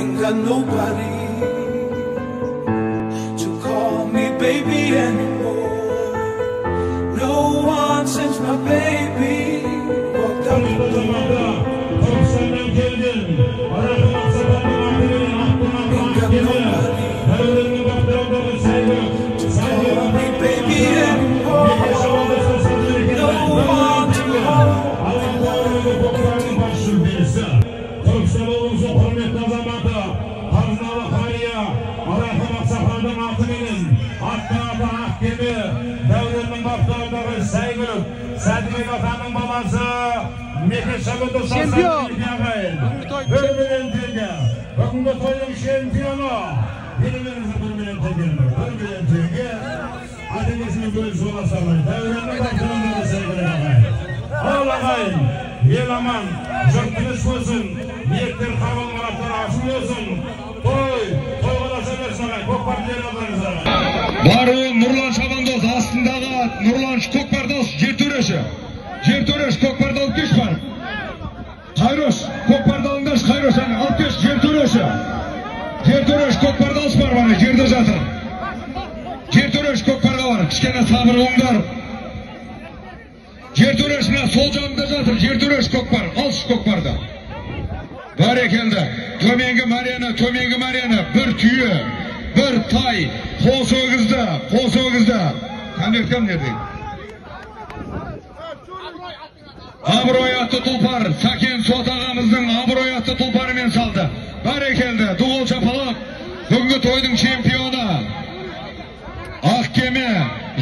Ain't got nobody to call me baby anymore. No one since my baby walked out the door. Ain't got nobody to call me baby anymore. No one to hold me like you do. Түркістан облысы құрметті азаматы Қазыналы қария Рахым ақсақалдың атыменен аттың аты Ақкеме, Дәуреннің баптауындағы Сәйгүлік, Сәдібек атаның баласы Меке Шабындос ағайын. 1 миллион теңге. Бүгінгі тойдың чемпионы. Еліміздің 1 миллион теңге. 1 миллион теңге. Ата-енесімен бөлісіп аласыздар. Дәуреннің баптауындағы Сәйгүлік ағайын. Ал ағайын, ел аман, жұрт тыныш болсын, ниеттер қабыл, мұраттар ашық болсын. Той, тойға да берсін ағайын, көкпар тілер алдарыңыздар. Баруы Нұрлан Шабандоз астындағы ат, Нұрлан көкпарды алшы, жер төреші. Жер төреші көкпарды алып кеш бар. Қайрош, көкпарды алыңдаршы, Қайрош, әне, алып кеш, жер төреші. Жер төреші көкпарды алшы бар, бана, жерде жатыр. Жер төреші көкпарға бар, кішкене сабыр болыңдар. Жер төреш мына сол жағында жатыр, жер төреш көкпар, алшы көкпарды. Бәрекелді. Төменгі мәрені, төменгі мәрені, бір түйе, бір тай, қос өгізді, қос өгізді. Конверт кім не дейді? Абырой атты тұлпар, Сәкен Сот ағамыздың абырой атты тұлпарымен салды. Бәрекелді, ду қол шапалақ, бүгінгі тойдың чемпионы. Ақкеме,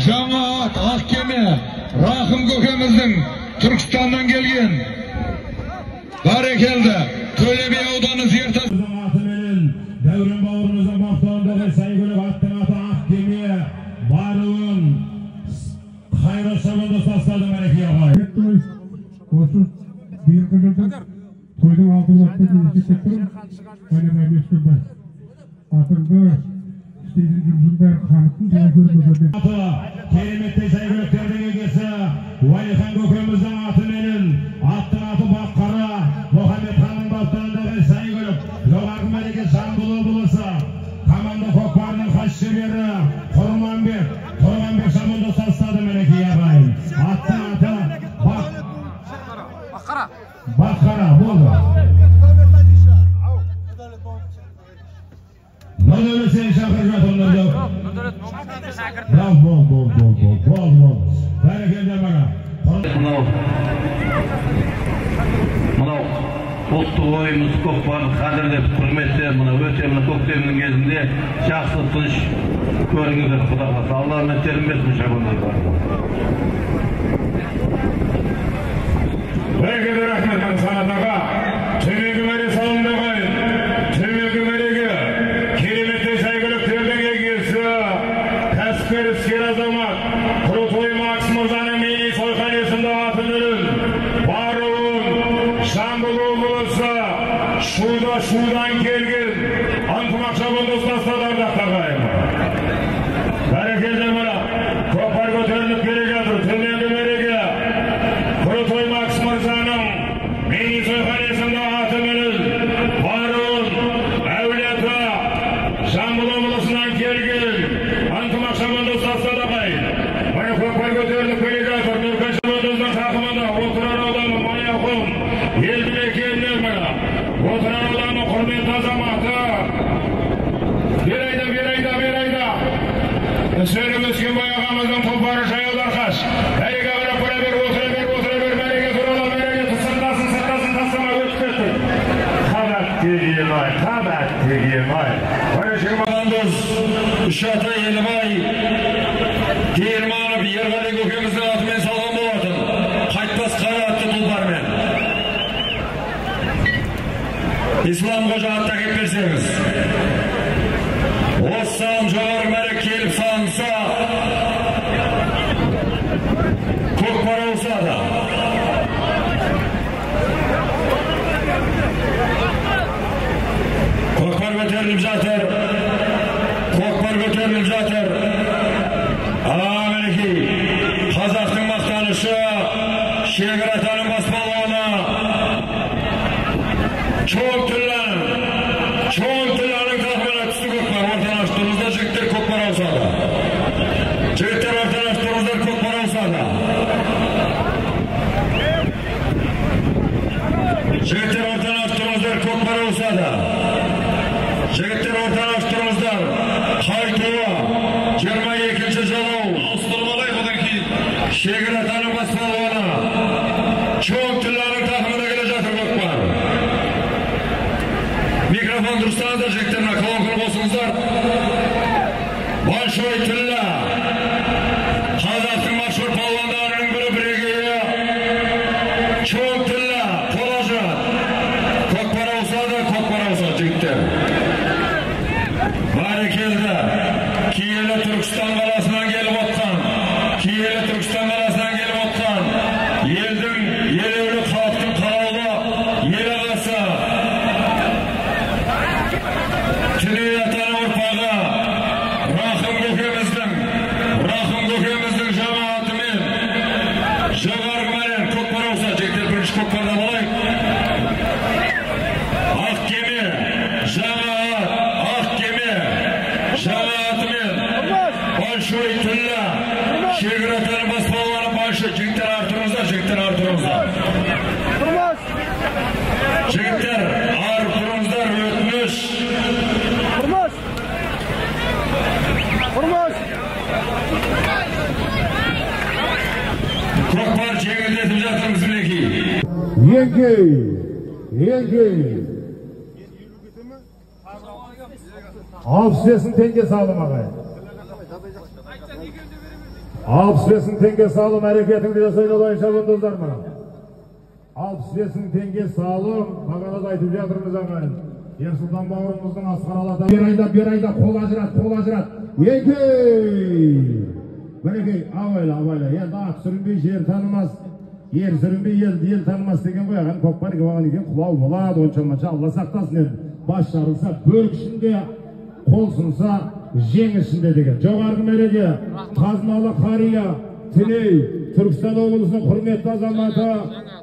жаңа ат, Ақкеме. Рахым көкеміздің Түркістаннан келген. Бәрекелді. Төле би ауданы Зертас. Атыменен Дәурен бауырымыздың баптауындағы Сәйгүлік, аттың аты Ақкеме, баруын Қайрат Шабандоз тастады мінекей ағайын. Осы биылғы жылдың тойдың алтын уақыты деп есептеп тұрмын. Міне Мешкенбай. Атыңды істейтін жұмысың бәрі қанықтың және көрмеген. Кереметтей сәйгүліктердің егесі Уәлихан көкеміздің атыменен аттың аты Баққара, Мұхаммед ханның баптауындағы Сәйгүлік, жоғарғы мәреге Жамбыл облысы команда көкпарының хас шебері Құрманбек, Тұрғанбек Шабандоз тастады мінекей ағайын. Аттың аты Баққара болды. Нұрдәулет сені шақырып жатыр, Нұрдәулет. Бол, бол, бол, бол, бол, бол, бол. Бәрекелді маған. Мынау ұлттық ойымыз көкпарды қадірлеп, құрметтеп, мына өте мына көктемнің кезінде жақсы тыныш көріңіздер, Құда қаласа. Алла үміттерін берсін шабандоздар. Бәрекелді, рахмет Санат аға. Төменгі мәре салынды ағайын. Төменгі мәреге кереметтей сәйгүліктердің егесі, кәсіпкер іскер азамат Крутой Макс мырзаның мини тойханасында атыменен баруын Жамбыл облысы Шуда Шудан келген Ынтымақ Шабандоз тастады ардақты ағайын. Бәрекелді мына көкпар көтеріліп келе жатыр. Төменгі мәреге Крутой Макс мырзаның мини тойханасында атыменен баруын Әулиеата Жамбыл облысынан келген Ынтымақ Шабандоз тастады ағайын. Міне көкпар көтеріліп келе жатыр. Нұркен Шабандоздың тақымында Отырар ауданы Маяқұм елді мекенінен міне Отырар ауданы құрметті азаматы бер айда, бер айда, бер айда. Сөрім Өскенбай ағамыздың тұлпары Жаяударқаш. Мәреге қарап бара бер, отыра бер, отыра бер, мәреге турала, мәреге сыртасын, сыртасын тастама, өтіп кетті. Қабат деген ай, қабат деген ай. Міне 20 Шабандоз үш ата Елібай Керманов Ерғали көкеміздің атымен салған болатын. Қайтпас қара атты тұлпармен. Ислам қожа атты әкеп берсеңіз. Осы салым жоғары мәре келіп салынса, көкпар болса да. Көкпар көтеріліп жатыр. Көкпар көтеріліп жатыр. Мінекей, қазақтың мақтанышы Шегір атаның бас балуаны Чоң Тілләнің, Чоң ауысады. Жігіттер, ортаға тұрыңыздар. Қайтуы 22-ші жолау. Ауыстырып алайық одан кейін. Шегір атаның бас палуаны. Чоң Тілланың тақымында келе жатыр көкпар. Микрофон дұрыстаңыздар, жігіттер, мына колонканы қосыңыздар. Большой Тилла. Қазақтың машһүр палуандарының бірі, бірегейі. Чоң Тилла, қолажы. Көкпар ауысады, көкпар ауысады, жігіттер. Бәрекелді. Киелі Түркістан қаласынан келіп отқан. Киелі Түркістан қаласынан келіп отқан. Елдің елеулі, халықтың қалаулы ел ағасы. Түней атаның ұрпағы Рахым көкеміздің, Рахым көкеміздің жамағатымен жоғарғы мәрең көкпар ауысады. Жігіттер, бірінші көкпардан алайық. Ақ кеме, жаңа ат, ақ кеме, жаңа атымен Большой Тилла, Шегір атаның бас палуаны Большой. Жігіттер, ары тұрыңыздар, жігіттер, ары тұрыңыздар. Жігіттер, ары тұрыңыздар, өтініш. Көкпар жеңілдетіп жатырмыз, мінекей. Еңкей, еңкей. 65 мың теңге салым, ағай. 65 мың теңге салым, әрекетіңді жасайды олайын шабандоздар мына. 65 мың теңге салым, бағана да айтып жатырмыз, ағайын. Ерсұлтан бауырымыздың Асқар Алата. Бер айда, бер айда, қол ажырат, қол ажырат. Еңкей! Мінекей, абайла, абайла. Енді ат сүрінбей жер танымас, ер сүрінбей ел танымас деген ғой, ағайын. Көкпар келіп алған екен, құлау болады, онша-мұнша, Алла сақтасын енді. Бас жарылса, бөрік ішінде, қол сынса, жең ішінде деген. Жоғарғы мәреге қазыналы қария Тіней, Түркістан облысының құрметті азаматы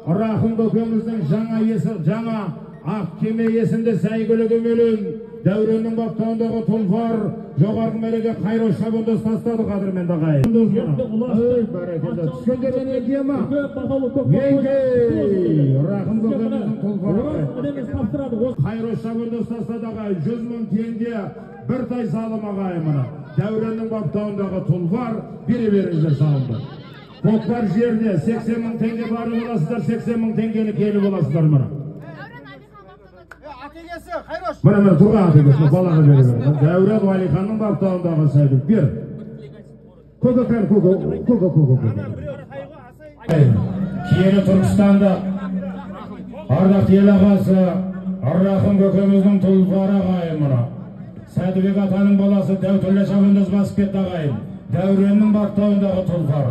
Рахым көкеміздің жаңа есі, жаңа ақ кеме есімді сәйгүлігі Дәуреннің баптауындағы тұлпар жоғарғы мәреге Қайрош шабандоз тастады, қадірменді ағайын. Ой, бәрекелді. Түскен жерден еңкейе ма? Еңкей! Рахым көкеміздің тұлпары. Қайрош шабандоз тастады, ағайын. 100 мың теңге бір тай салым, ағайын, мына. Дәуреннің баптауындағы тұлпар, бере беріңіздер салымды. Көкпар жерде 80 мың теңге барып аласыздар, 80 мың теңгені келіп аласыздар мына. Мына, мына, тұрған атегесі, балаға бере бер. Дәурен Уәлиханның баптауындағы сәйгүлік. Бер. Көке, кән, көке, көке, көке, көке. Киелі Түркістанда ардақты ел ағасы Рахым көкеміздің тұлпары, ағайын, мына. Сәдібек атаның баласы Дәутіллә шабандоз басып кетті, ағайын. Дәуреннің баптауындағы тұлпар.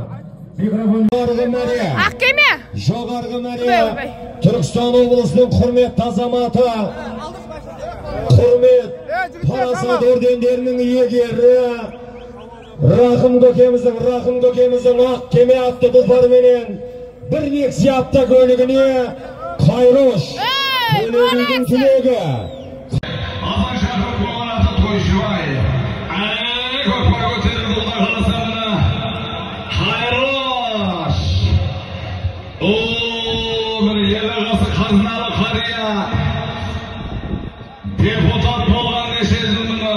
Микрофон. Жоғарғы мәре. Ақ кеме. Жоғарғы мәре. Түркістан облысының құрметті азаматы, құрмет парасат ордендерінің иегері Рахым көкеміздің, Рахым көкеміздің ақ кеме атты тұлпарыменен бір Нексия автокөлігіне Қайрош Төлеудің тілегі. Апан шақырып қойған аты Тойшыбай. Әне, көкпар көтерілді, Құдай қаласа, мына. Қайрош. О, міне, ел ағасы қазыналы қария. Депутат болған неше жыл мына.